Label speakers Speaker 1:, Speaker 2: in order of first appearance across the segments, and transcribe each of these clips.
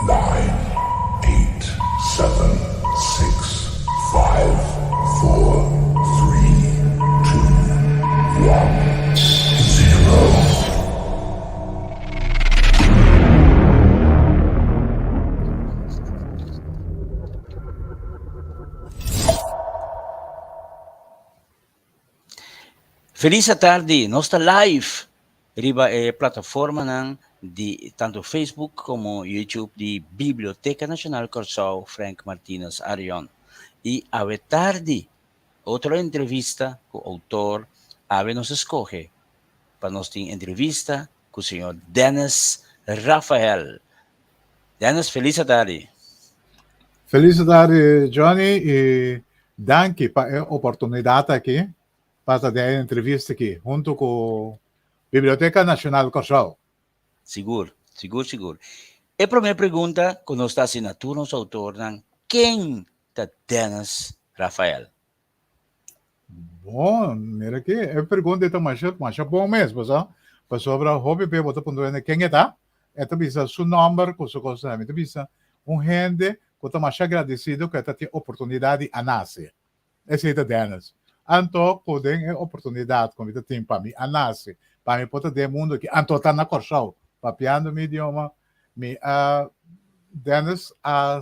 Speaker 1: Nine, eight, seven, six, five, four, three, two, one, zero.
Speaker 2: Felis atardi, nos ta live riba e plataformanan di tanto Facebook como YouTube di Biblioteca Nacional Kòrsou Frank Martinus Arion. I awe tardi otro entrevista ku outor awe nos a skohe pa nos tin entrevista ku señor Dennis Rafael. Dennis, felis atardi.
Speaker 3: Felis atardi Johnny i danki pa e oportunidat aki pa ta den e entrevista aki huntu ku Biblioteka Nashonal Kòrsou.
Speaker 2: Sigur, sigur, sigur. E promé pregunta ku nos ta hasi na tur nos outornan, ken ta Dennis Rafael?
Speaker 3: Bon, mira aki, e pregunta ei ta masha, masha bon mes, bo sa. Pasobra hopi be bo ta puntra hende ken e ta, e ta bisa su nòmber ku su kosnan. Mi ta bisa un hende ku ta masha agradesido ku e ta tin oportunidat di a nase. Esei ta Dennis. Anto ku den e oportunidat ku mi ta tin pa mi a nase, pa mi por ta den e mundu aki, anto ta na Kòrsou, papiando mi idioma, mi a, Dennis a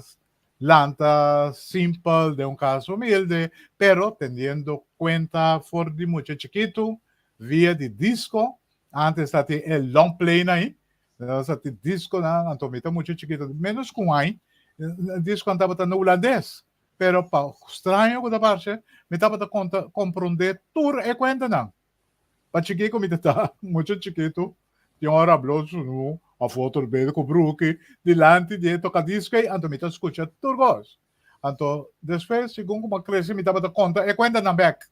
Speaker 3: Lanta simpel den un kas humilde, pero teniendo kuenta for di mucha chikitu via di disko. Antes ta tin e long play nan ei, nos ta tin diskonan, anto mi ta mucha chikitu, menos ku un aña, diskonan tabata na hulandes, pero pa straño ku ta parse, mi tabata konta komprondé tur e kuentanan. Pa chikí ku mi ta ta mucha chikitu, tin ora blo sunu òf otro bebe ku bruki dilanti di e tokadisko ei, anto mi ta skucha tur kos. Anto despues segun ku mi a krese mi tabata konta e kuentanan bèk,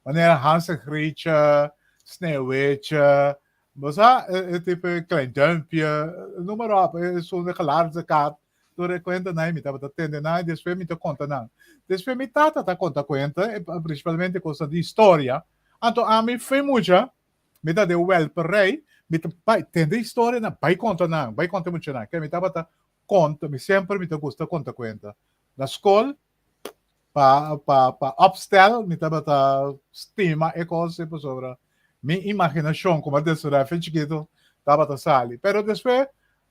Speaker 3: manera Hans en Grietje, Sneeuwwitje, bo sa e tipo e Klein Duimpje, noem maar op, esun de Gelaarde Kat, Tur e kuentanan mi tabata tende nan i despues mi ta konta nan. Despues mi tata ta konta kuenta, prinsipalmente kosnan di historia. Anto ami fei mucha, mi ta den wèlperij, mi ta bai tende historianan, bai konta nan, bai konta e muchanan. Ke mi tabata konta, mi semper mi ta gusta konta kuenta. Na skol, pa pa pa opstel mi tabata stima e kos ei pasobra mi imaginashon komo a desaroyá fen chikitu tabata sali. Pero despues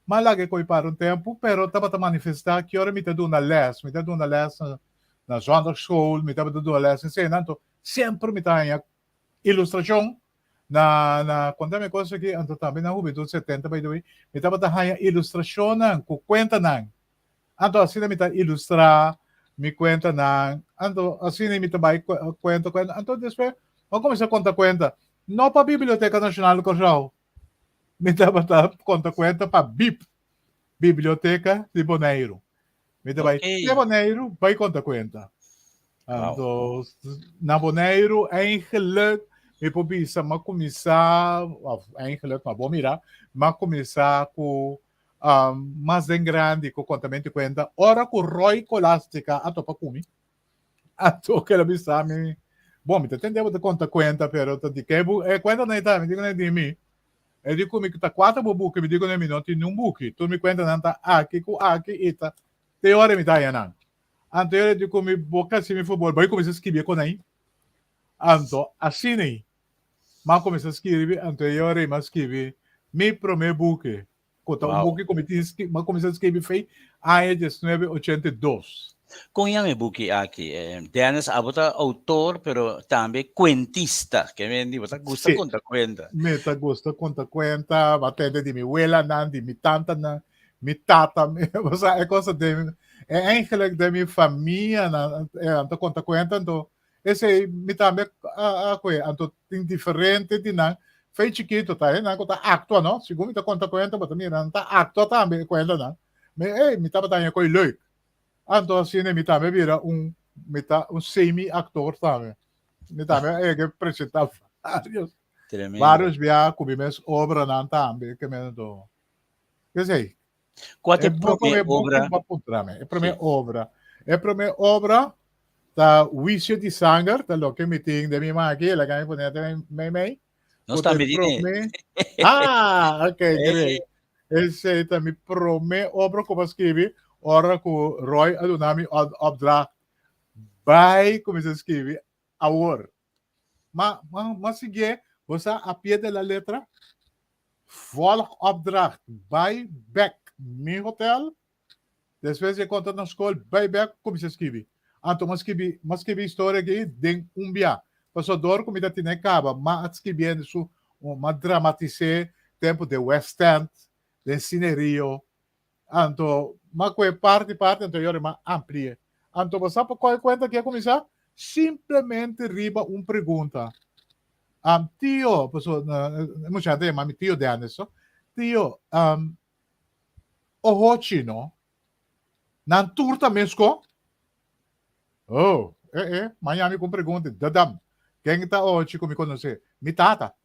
Speaker 3: m'a laga e koi para un tempu pero tabata manifestá ki ora mi ta duna lès. Mi ta duna lès na na zondagschool, mi tabata duna lès esei anto semper mi ta haña ilustrashon na na konta mi e kos aki anto tambe na hubentud setenta by the way mi tabata haña ilustrashonnan ku kuentanan. Anto asina mi ta ilustrá mi kuentanan, anto asina mi ta bai kuenta kuenta, anto despues mi a kuminsá konta kuenta, no pa Biblioteka Nashonal di Kòrsou, mi tabata konta kuenta pa bib, Biblioteka di Boneiru. Mi ta bai te Boneiru bai konta kuenta. Anto na Boneiru eigenlijk mi por bisa mi a kuminsá, òf eigenlijk ma bo mira, mi a kuminsá ku mas den grandi ku kontamento di kuenta ora ku Roy Colastica a topa ku mi anto kel a bisa mi bon mi ta tende bo ta konta kuenta pero ta di ke e kuentanan ei ta mi di kuné di mi e di ku mi ta kua ta bo buki mi di kuné mi no tin niun buki tur mi kuentanan ta aki ku aki i ta te ora mi ta haña nan anto e di ku mi bo ka hasi mi fabor bai kuminsá skibi e konai anto asina ei m'a kuminsá skirbi anto e ora ei m'a skibi mi promé buki Ku ta un buki ku mi tin mi a kuminsá skibi fei aña diesnuebe ochenta i dos.
Speaker 2: Kon yama e buki aki? Dennis, abo ta outor pero tambe kuentista. Ke men di bo ta gusta konta kuenta.
Speaker 3: Mi ta gusta konta kuenta, mi a tende di mi welanan, di mi tantanan, mi tata, osea e cosa den e eigenlijk den mi famianan nan ta konta kuenta anto Esei mi tambe a kohe. Anto tin diferente di nan. Fei chikito ta hendenan ku ta aktua no. Segun mi ta konta kuenta bo ta mira nan ta aktua tambe e kuentanan. Mi ey mi tabata haña koe leuk. Anto asina mi tambe a bira un mi ta un semi aktor tambe. Mi tambe a yega presenta varios varios bia ku mi mes obranan tambe ke men anto. Esei.
Speaker 2: Kua ta e promé obra?
Speaker 3: E promé obra. E promé obra ta Huicio di Sanger, ta loke mi tin den mi man aki, laga mi pone den mei mei.
Speaker 2: Nos tambe tin e.
Speaker 3: Ah, ok, great. Esei ta mi promé obra ku mi a skibi ora ku Roy a duna mi opdracht bai kuminsá skibi awor. Ma ma ma siguié, bo sa a pie de la letra, volg opdracht bai bek mi hotel, despues di e konta na skol bai bek kuminsá skibi. Anto m'a skibi m'a skibi historia aki den un bia, pasobra dor ku mi ta tene kaba m'a a skibié su m'a dramatis'é tempu den West End, den Cine Rio, Anto m'a kohe parti parti anto yori m'a ampli'é. Anto bo sa pa kua e kuenta aki a kuminsá? Simplemente riba un pregunta. Am tio, paso e muchanan ta yama mi tio Dennis no. Tio, ohochi no, nan tur ta mesko? Oh, e e, m'a yami ku un pregunta, dadam. Ken ta ohochi ku mi konosé? Mi tata.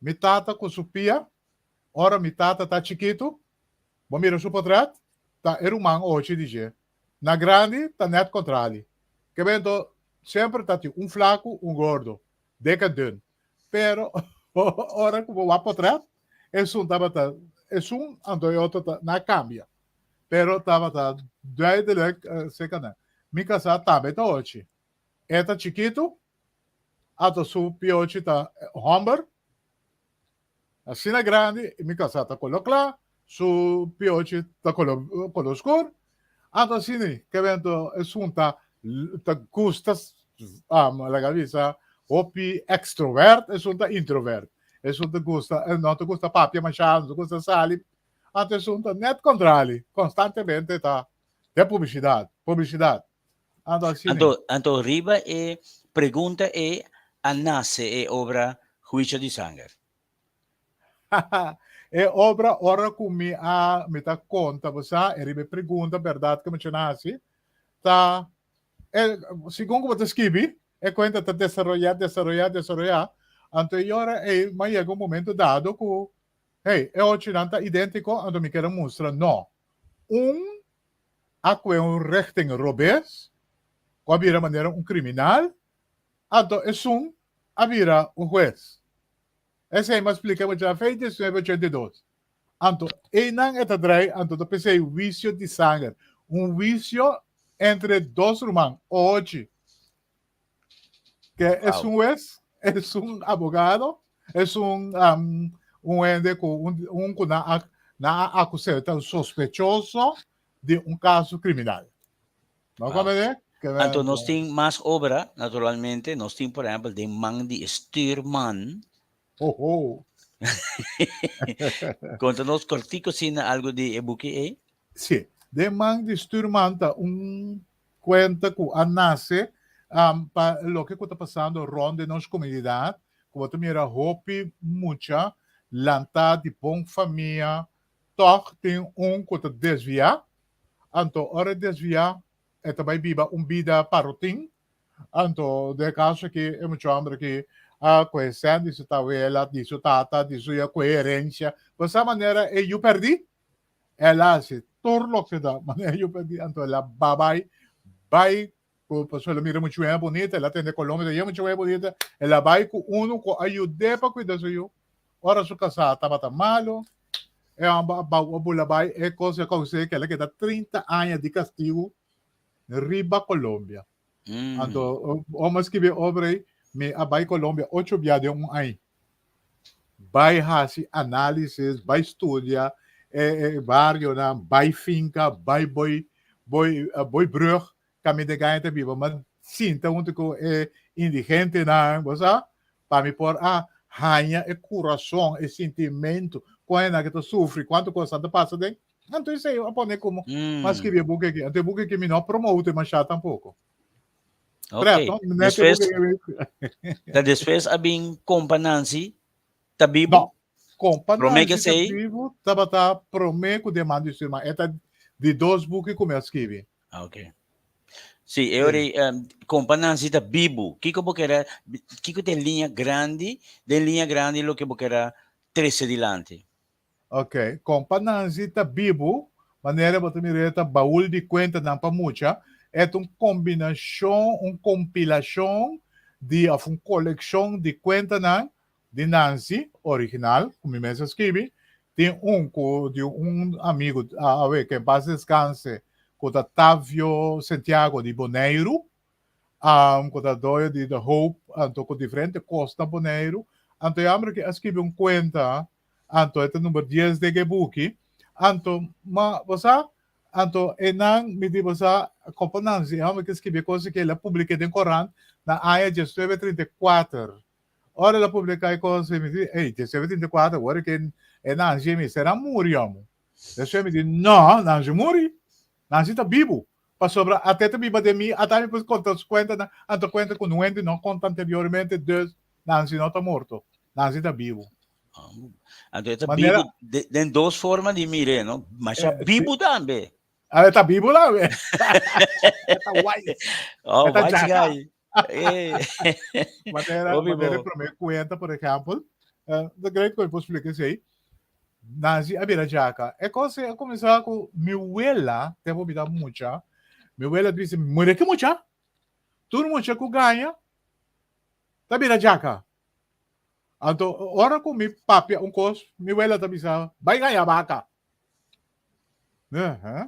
Speaker 3: Mi tata ku su pia Ora mi tata ta chikitu, bo mira su potret, ta e ruman ochi di dje. Na grandi ta nèt kontrali. Ke bento semper ta tin un flaku, un gordo, dik en dun. Pero ora ku bo wak potret, esun tabata esun anto e otro ta na kambia. Pero tabata duidelik seka nan. Mi kasá tambe ta ochi. E ta chikitu, anto su piochi ta hòmber. Asina grandi, mi kasá ta koló kla, su piochi ta koló koló skur. Anto asina ke bento esun ta ta gusta laga bisa hopi ekstrovert, esun ta introvert. Esun ta gusta no ta gusta papia mashá, no ta gusta sali. Anto esun ta nèt kontrali, konstantemente ta den publisidat, publisidat. Anto asina.
Speaker 2: Anto anto riba e pregunta e a nase e obra Huicio di Sanger.
Speaker 3: E obra ora ku mi a mi ta konta bo sa e riba e pregunta bèrdat ku mi a hasi ta e segun ku bo ta skibi e kuenta ta desaroyá desaroyá desaroyá anto e ora ei mi a yega un momento dado ku hey e ochinan ta idéntiko anto mi kier a mustra no un a kue un richting robes ku a bira manera un kriminal, anto esun a bira un hues. Esei mi a splika bo dja fei diesnuebe ochenta i dos. Anto einan e ta drai, anto ta p'esei huisio di sanger, un huisio entre dos ruman, ohochi. Ke esun hues, esun abogado, esun un hende ku un ku nan a nan a akus'é, ta un sospechoso di un kaso kriminal. No komprendé?
Speaker 2: Anto nos tin mas obra, naturalmente. Nos tin, por ehèmpel, Den man di e stuurman.
Speaker 3: Ho, ho.
Speaker 2: Konta nos kòrtiku asina algu di e buki ei.
Speaker 3: Sí. Den man di stuurman ta un Cuenta cu a nace pa loke cu ta pasando rond den nos comunidad, cu bo ta mira hopi mucha lanta di bon famia, tog tin un cu ta desvia, anto ora e desvia e ta bay biba un bida parotin, anto den e caso aki e mucha homber aki a coge cen di su tawela, di su tata, di su ya coge herencia, bo sa manera e yu perdi? El a hasi tur loke ta manera yu p'e di, anto el a babai bai ku pasobra el a mira muchu hende bunita, el a tende Colombia ta yen muchu hende bunita, el a bai ku unu ku a yud'é pa kuida su yu. Ora su kasá tabata malu, e hòmber a bau a bula bai, e kos a kous'é ku el a keda 30 aña di kastigu riba Colombia. Anto ora mi a skibi e obra ei, mi a bai Colombia ocho bia den un aña. Bai hasi análisis, bai studia e e barionan, bai finka, bai boi boi boi brug kaminda e gaña ta biba. Mi a sinta huntu ku e indigentenan, bo sa, pa mi por a haña e kurason, e sintimentu kon e nan ke ta sufri, kuantu kos nan ta pasa den. Anto esei a pone komo mi a skibi e buki aki. Anto e buki aki mi no a promote mashá tampoko.
Speaker 2: Ok. Despues, ta despues a bin Kompa Nancy ta bibu?
Speaker 3: No, Kompa
Speaker 2: Promé
Speaker 3: Nancy
Speaker 2: ke
Speaker 3: ta
Speaker 2: esei?
Speaker 3: bibu tabata promé ku Den Man di Stuurman. E ta di dos buki ku mi a skibi.
Speaker 2: Ah, ok. Sí, e ora
Speaker 3: Sí.
Speaker 2: Kompa Nancy ta bibu. Kiko bo kere, kiko ta e liña grandi, den liña grandi loke bo kere trese dilanti?
Speaker 3: Ok, Kompa Nancy ta bibu, manera bo ta mira e ta baul di kuentanan pa mucha, e ta un kombinashon, un kompilashon di òf un kolekshon di kuentanan di Nancy, original, ku mi mes a skibi, Tin un ku di un amigu awe ke en pas deskanse ku ta Tavio Santiago di Boneiru, ku ta doño di The Hope anto ku diferente kos na Boneiru. Anto e homber aki a skibi un kuenta, anto e ta number dies den e buki. Anto ma bo sa, anto einan mi di bo sa kopo Nancy e homber ki a skibi e kos aki el a publik'é den korant na aña diesnuebe 34. Ora el a publiká e kos mi di, ey, 1934, ora ke e Nancy mester a muri amo. Despues mi di, no, Nancy muri. Nancy ta bibu. Pasobra ate ta biba den mi, ata mi por konta su kuentanan, anto kuenta ku nuente no konta anteriormente, dus Nancy no ta morto. Nancy ta bibu.
Speaker 2: Anto e ta bibu den dos forma di mir'é, no? Masha bibu tambe.
Speaker 3: Ah, e ta bibu tambe. E ta wise.
Speaker 2: Oh,
Speaker 3: E ta
Speaker 2: wise
Speaker 3: djaka.
Speaker 2: guy. Eh.
Speaker 3: Manera,
Speaker 2: Hopi
Speaker 3: manera
Speaker 2: bo.
Speaker 3: promé kuenta, por ehèmpel, eh, de great ku mi por splika esei. Nancy a bira djaka. E kos ei a kuminsá ku mi wela, tempu mi ta mucha, mi wela bisa, mira ki mucha? Tur mucha ku gaña ta bira djaka. Anto ora ku mi papia un kos, mi wela ta bisa, bai gaña baka. Eh,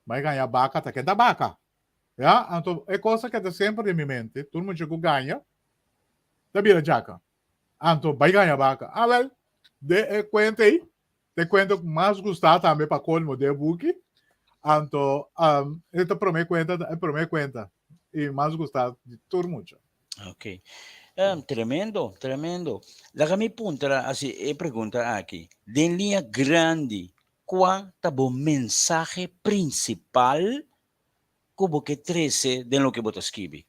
Speaker 3: bai gaña baka ta ken ta baka? Ya, anto e kos a keda semper den mi mente, tur mucha ku gaña ta bira djaka. Anto bai gaña baka. Awel, de e kuenta ei, ta e kuenta ku mas gusta tambe pa kolmo den e buki. Anto e ta promé kuenta, e promé kuenta i mas gusta di tur mucha.
Speaker 2: Ok. Tremendo, tremendo. Laga mi puntra hasi e pregunta aki. Den liña grandi, kua ta bo mensahe prinsipal ku bo ke trese den loke bo ta skibi?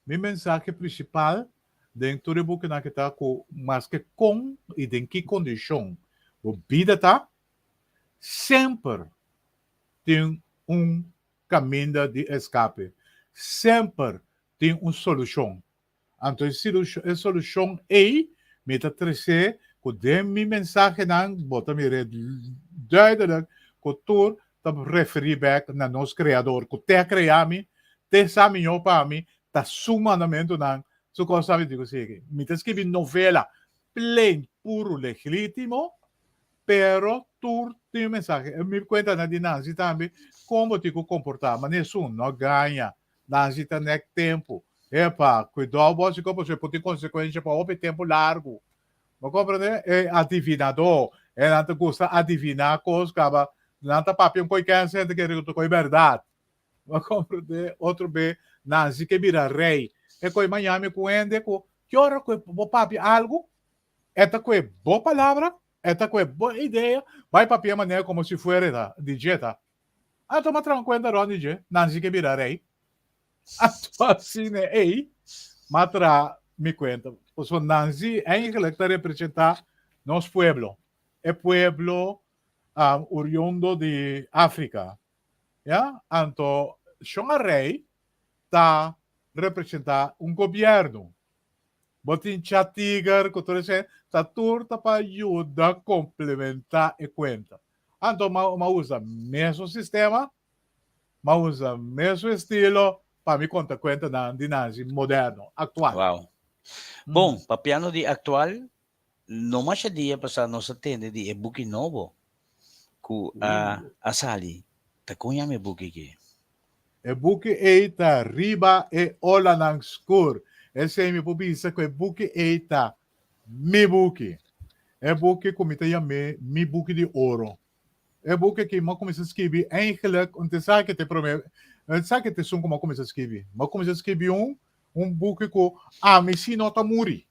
Speaker 3: Mi mensahe prinsipal den tur e bukinan aki ta ku maske kon i den ki kondishon bo bida ta, semper tin un kaminda di eskape, semper tin un solushon. Anto e solushon ei mi ta trese ku den mi mensahenan bo ta mira duidelik ku tur ta referí bèk na nos Kreador ku te a krea mi, te sa mihó pa mi, ta su mandamentunan, su kos ta mi di ku sigui. Mi ta skibi novela plain, puru, legítimo, pero tur tin un mensahe. Mi kuentanan di Nancy tambe kon bo tin ku komportá, manera esun no gaña, Nancy ta nek tempu. Epa, kuidou bo si pasobra e por tin konsekuensha pa hopi tempu largu. Bo komprende? E adivinadó, e nan ta gusta adiviná kos kaba nan ta papia un koi kèns hende kere ku ta koi bèrdat. Bo komprende? Otro be Nancy ke bira rei. E koi Miami ku hende ku ki ora ku bo papia algu e ta koe bo palabra, e ta koe bo idea, bai papia manera komo si fuera e ta di dje ta. A tuma tran kuenta rònt di dje, Nancy ke bira rei. Anto asina ei, m'a traha mi kuenta. Pasobra Nancy eigenlijk ta representá nos pueblo, e pueblo oriundo di Afrika. Ya, anto shon a rei ta representá un gobièrnu. Bo tin Cha Tiger ku tur esei, ta tur ta pa yuda komplementá e kuenta. Anto m'a usa mesun sistema, m'a usa mesun estilo pa mi konta kuentanan di Nanzi moderno, aktual.
Speaker 2: Wow. Bon, papiando di aktual, no masha dia pasá nos a tende di e buki nobo ku a a sali. Ta kon yama e buki aki?
Speaker 3: E buki ei ta Riba e Olanan Skur. Esei mi por bisa ku e buki ei ta mi buki. E buki ku mi ta yam'é mi buki di oro. E buki aki mi a kuminsá skibi eigenlijk un te sa ke ta e promé, sa ke ta esun ku mi a kuminsá skibi. Mi a kuminsá skibi un un buki ku ami si no ta muri.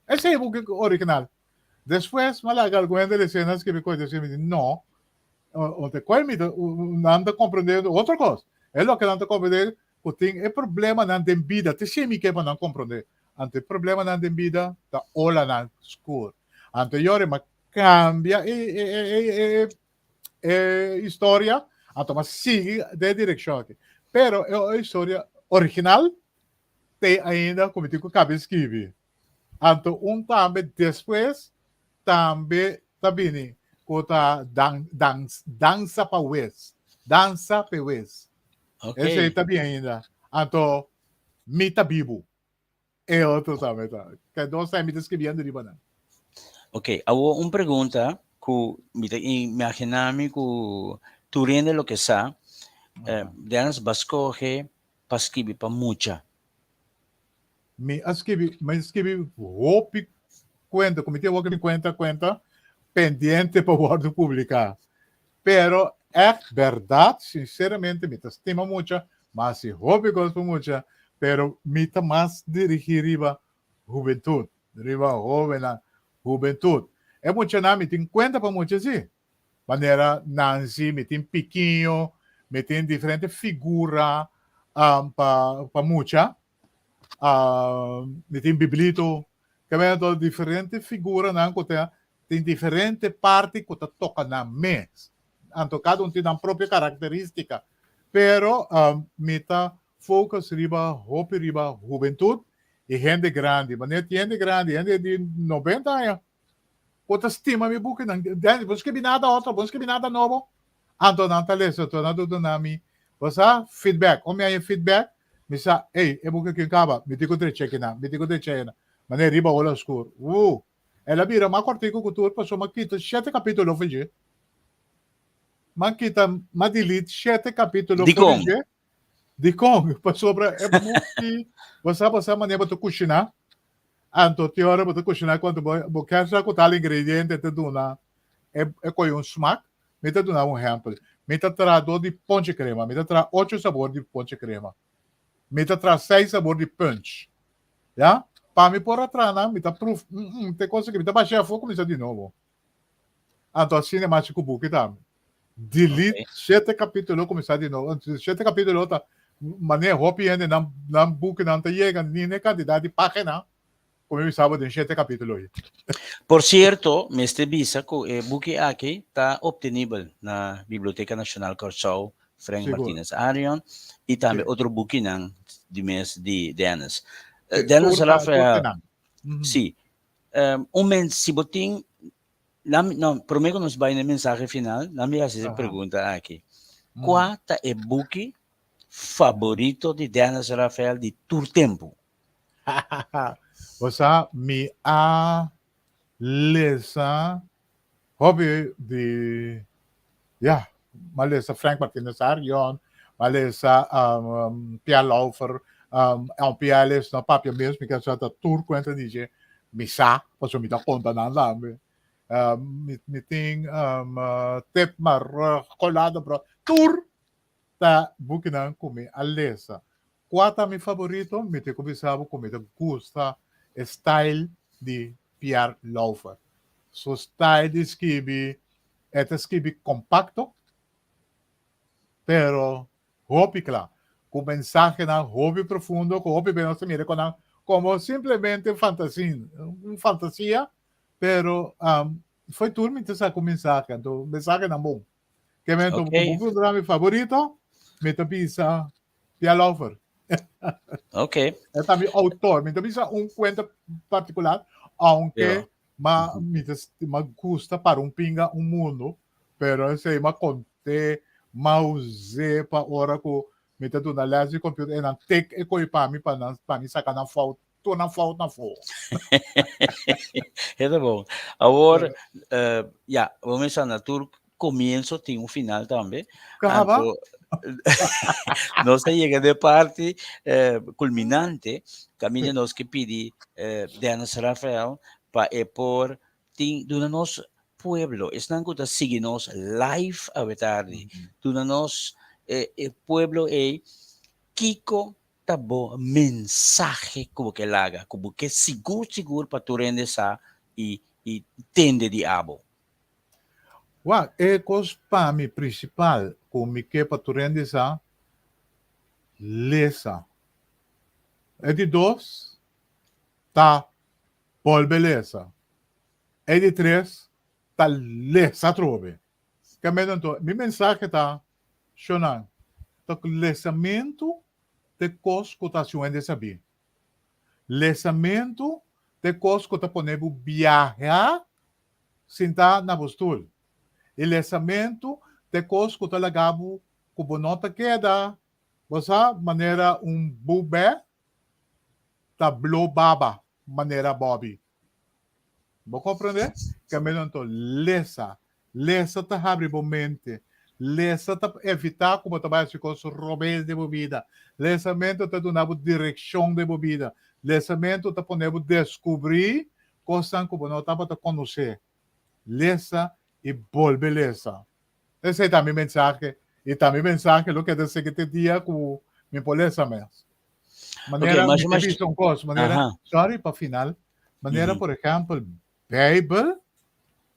Speaker 3: Esei e buki original. Despues mi a laga algun hende lesa nan skibi kos despues mi di no, Ota koi mi ta nan ta komprende otro kos. E loke nan ta komprende ku tin e problemanan den bida te si mi ke pa nan komprende. Anto e problemanan den bida ta olanan skur. Anto yori m'a kambia e e e e e historia anto m'a sigui den e direkshon aki. Pero e historia original te ainda ku mi tin ku kaba skibi. Anto un tambe despues tambe ta bini ku ta dan dan dansa pa wes. Dansa pe wes.
Speaker 2: Ok.
Speaker 3: Esei ta bin ainda. Anto mi ta bibu. E otro tambe ta. Ke dos ta mi ta skibiendo riba nan.
Speaker 2: Ok, awor un pregunta ku mi ta imaginá mi ku tur hende lo ke sa, Dennis bo a skohe pa skibi pa mucha.
Speaker 3: Mi a skibi, mi a skibi hopi kuenta, ku mi tin awor kuenta kuenta pendiente pa wòrdu publiká. Pero ègt bèrdat, sinseramente mi ta stima mucha, mi a hasi hopi kos pa mucha, pero mi ta mas dirigí riba hubentut, riba hóbennan, hubentut. E muchanan mi tin kuenta pa mucha si. Manera Nanzi, mi tin Pikiño, mi tin diferente figura pa pa mucha. Mi tin Biblito. Kemento diferente figuranan ku ta tin diferente parti ku ta toka nan mes. Anto kada un tin nan propio karakterístika. Pero mi ta focus riba hopi riba hubentut i hende grandi. Manera tin hende grandi, hende di 90 aña ku ta stima mi bukinan. Dennis, bo no skibi nada otro, bo no skibi nada nobo. Anto nan ta lesa, anto nan ta duna mi, bo sa, feedback. Ora mi haña feedback, mi sa, ey, e buki aki kaba, mi tin ku drecha akinan, mi tin ku drecha einan. Manera riba ola skur. Wuu! El a bira mas kòrtiku ku tur pasobra mi a kita shete kapítulo for dje. Mi a kita, mi a delete shete kapítulo for
Speaker 2: Dikon?
Speaker 3: dje. Dikon? Pasobra e buki, bo sa, bo sa manera bo ta kushiná. Anto tin ora bo ta kushiná ku anto bo bo kier sa ku tal ingrediente ta duna e e kohe un smak. Mi ta duna un ehèmpel. Mi ta traha dor di ponche krema. Mi ta traha ocho sabor di ponche krema. Mi ta traha seis sabor di punch. Ya? Pa mi por a traha nan, mi ta pruf, mm, te cosa ki mi ta basha afó kuminsá di nobo. Anto asina e machi ku buki tambe. Delete shete kapítulo kuminsá di nobo. Shete kapítulo ta manera hopi hende nan nan bukinan ta yega ni na e kantidat di página ku mi bisa bo den shete kapítulo ei.
Speaker 2: Por sierto, mester bisa ku e buki aki ta optenibel na Biblioteka Nashonal Kòrsou, Frank
Speaker 3: Sigur.
Speaker 2: Martinez Arion, i tambe
Speaker 3: Sí.
Speaker 2: otro bukinan di mes di Dennis.
Speaker 3: Sí,
Speaker 2: Dennis
Speaker 3: tur ta tur
Speaker 2: Rafael,
Speaker 3: tenan.
Speaker 2: sí, un men si bo tin, nan, no, promé ku nos bai na e mensahe final, nan mi hasi e
Speaker 3: Aha.
Speaker 2: pregunta aki. Kua ta e buki faborito di Dennis Rafael di tur tempu?
Speaker 3: Bo sa, mi a lesa hopi di, ya, mi a lesa Frank Martinez Arion, mi a lesa Pierre Lauffer, aunke a lesa no papia mes, mi ke sa ta tur kuenta di dje, mi sa, pasobra mi ta konta nan tambe. Mi tin Tip Marug, Colado Bro, tur ta bukinan ku mi a lesa. Kua ta mi favorito? Mi tin ku bisa bo ku mi ta gusta e style di Pierre Lauffer. Su style di skibi, e ta skibi kompakto, pero hopi kla, ku mensahenan hopi profundo ku hopi bes nos ta mira ku nan komo simplemente fantasin, un fantasia, pero fo'i tur mi ta sa ku mensahe, anto mensahenan bon. Ke men to
Speaker 2: Ok.
Speaker 3: ku puntra mi favorito, mi ta bisa Pierre Lauffer.
Speaker 2: Ok.
Speaker 3: E ta mi autor. Mi ta bisa un cuenta particular, aunque
Speaker 2: Pero,
Speaker 3: ma mi ta ma gusta para un pinga un mundo, pero esei ma conté, ma usé pa ora cu mi ta duna les di computer e nan tik e coi pa mi pa nan pa mi saca nan fout, tur nan fout na fo.
Speaker 2: E ta bon. Awor, eh, ya, bo mester na tur comienzo tin un final tambe.
Speaker 3: Caba?
Speaker 2: Anto, nos ta yega den parti eh, culminante, caminda nos ke pidi eh, Dennis Rafael pa e por tin duna nos pueblo, esnan ku ta sigui nos live awe tardi, duna nos eh, e pueblo ei kiko ta bo mensahe ku bo ke laga, ku bo ke sigur sigur pa tur hende sa i i tende di abo?
Speaker 3: Wak, e kos pa mi prinsipal ku mi ke pa tur hende sa, lesa. E di dos ta bolbe lesa. E di tres ta lesa atrobe. Kambia anto, mi mensahe ta, Shonnan, ta ku lesamentu ta e kos ku ta hasi un hende sabí. Lesamentu ta e kos ku ta pone bo biaha sintá na bo stul. I lesamentu ta e kos ku ta laga bo ku bo no ta keda, bo sa, manera un bubè ta blo baba manera Bobby. Bo komprendé? Kaminda anto lesa. Lesa ta habri bo mente. Lesa ta evitá ku bo ta bai hasi kos robes den bo bida. Lesamentu ta duna bo direkshon den bo bida. Lesamentu ta pone bo deskubrí kosnan ku bo no tabata konosé. Lesa i bolbe lesa. Esei ta mi mensahe i ta mi mensahe lo keda sigui te dia ku mi por lesa mes.
Speaker 2: Ok,
Speaker 3: Manera
Speaker 2: mas
Speaker 3: mi ta
Speaker 2: mas
Speaker 3: bisa un kos, manera,
Speaker 2: aha.
Speaker 3: sorry pa final, manera por ehèmpel Beibel,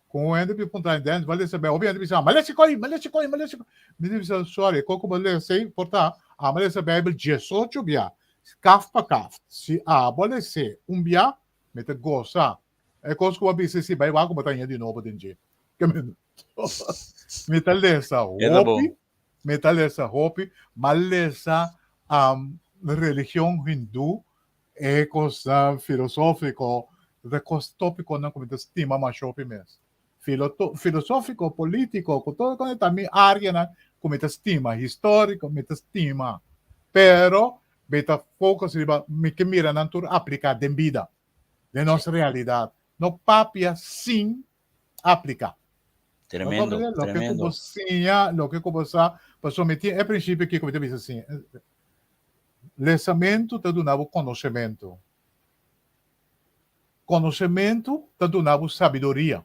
Speaker 3: ku un hende pi puntra mi, Dennis, bo a lesa Beibel? Hopi hende bisa, mi a lesa koi, mi a lesa koi, mi a lesa koi. Mi ta bisa, sorry, e kos ku bo lesa ei por ta, amo a lesa Beibel diesocho bia, kaf pa kaf. Si abo a les'é un bia, mi ta gosa. E kos ku bo a bisa si bai wak ku bo ta haña di nobo den dje. Mi ta lesa
Speaker 2: E ta bon.
Speaker 3: hopi, mi ta lesa hopi, m'a lesa religion hindú, e kosnan filosófiko, e kos tópikonan ku mi ta stima masha hopi mes. Filosófiko, polítiko, ku tur kos ta mi áreanan ku mi ta stima, históriko mi ta stima. Pero mi ta focus riba mi ke mira nan tur apliká den bida, den nos realidat. No papia sin apliká.
Speaker 2: Tremendo,
Speaker 3: Loke ku
Speaker 2: tremendo.
Speaker 3: bo siña, loke ku bo sa, pasobra mi tin e prinsipio aki ku mi ta bisa siña. Lesamentu ta duna bo konosementu. Konosementu ta duna bo sabiduria.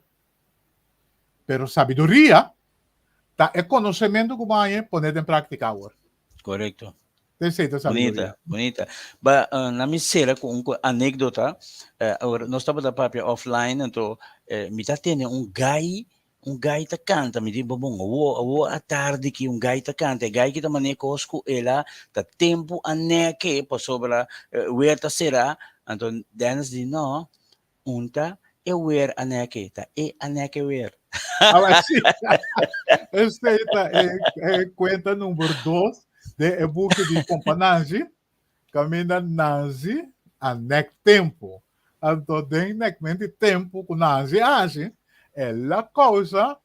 Speaker 3: Pero sabiduria ta e konosementu ku bo haña pone den práktika awor.
Speaker 2: Korekto.
Speaker 3: Esei ta sabiduria.
Speaker 2: Bunita, bunita. Ba, uh, na mi sera ku un anekdota. Uh, awor, nos tabata papia offline, anto eh, mi ta tene un gai, un gai ta kanta, mi di, bon, awo, awo a tardi ki un gai ta kanta, e gai ki ta mane kos ku ela ta tempu a neke pasobra eh, weer ta sera, anto Dennis di, no, Un ta e weer aneke, ta e aneke weer.
Speaker 3: Ah, sí. Esei ta e, e kuenta number dos de e buki di Kompa Nanzi. Kaminda Nanzi a nek tempu. Anto den nekment di tempu ku Nanzi hasi, el a kousa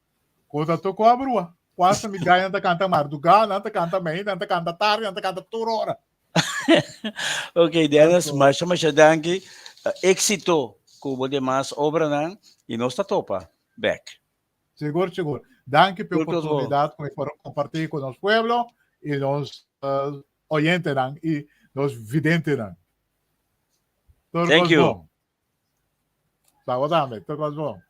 Speaker 3: ku ta toko a brua. Kuasa mi gainan ta kanta mardugá, nan ta kanta mei, nan ta kanta tardi, nan ta kanta tur ora.
Speaker 2: Ok, Dennis,
Speaker 3: Anto,
Speaker 2: masha masha danki. Éxito ku bo demas obranan i nos ta topa bek.
Speaker 3: Sigur, sigur. Danki p'e
Speaker 2: Tur kos bon.
Speaker 3: oportunidat ku mi por kompartí ku nos pueblo i nos oyentenan i nos videntenan. Tur
Speaker 2: Thank
Speaker 3: kos
Speaker 2: you.
Speaker 3: bon. Sa bo tambe. Tur kos bon.